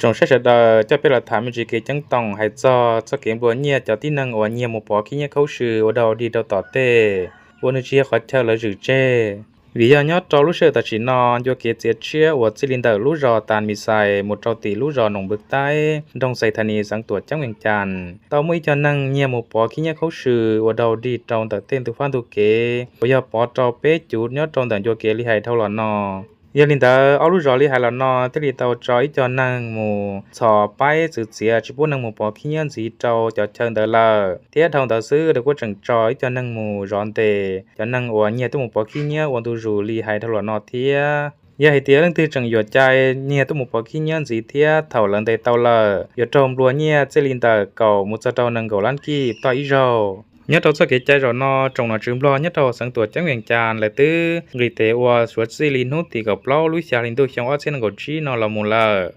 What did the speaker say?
Tsoom saib sawv daws, coj peb los tham me ntsis kev ceeb toom hais txog txoj kev nplua nyiaj cov tib neeg uas nyiag mus pov khib nyiab khaub swm ua dog dig rau tom tej uas nws tsis yog qhov chaw lawv zwm tseg. Vim yog nyob rau lub sij hawm tam sim no ncua kev txiav tshiab uas txij li ntawm lub zos Tas Mis Xais mus rau tim lub zos Noos Npws Taib, nroog Xais Thas Nis, xeev Tuam Ceeb, Vees Cas, tau muaj ib co neeg nyiag mus pov khib nyiab khaub swm ua dog dig rau ntawm tej ntug fab ntug kev uas yog pov rau peb cuv nyob rau ntawm ncua kev li hais dhau los no. Yog li ntawd, ob lub zos li hais los no thiaj li tau tso ib co neeg mus txhos paib txwv txiav tsis pub neeg mus pov khib nyiab ntxiv rau cov chaw ntawd lawm, thiab dhau ntawd xwb lawv kuj tseem tso ib co neeg mus zov ntes cov neeg uas nyiag tuaj mus pov khib nyiab ua ntu zus li hais dhau los no thiab. Yog hais tias leej twg tseem yuam cai nyiag tuaj mus pov khib nyiab ntxiv thiab thaum lawv ntes tau lawm, yuav raug nplua nyiaj txij li ntawm kaum mus txog rau nees nkaum lab kij toj ib zaug. Nyob rau txoj kev cai zaum no, tsoom nom tswv Nplog nyob rau xeev Tuam Ceeb, Vees Cas lawv twb nqis tes ua suav txij li hnub tim kaum plaub lub xya hli ntuj xyoo ob txhiab nees nkaum tsib no los mus lawm.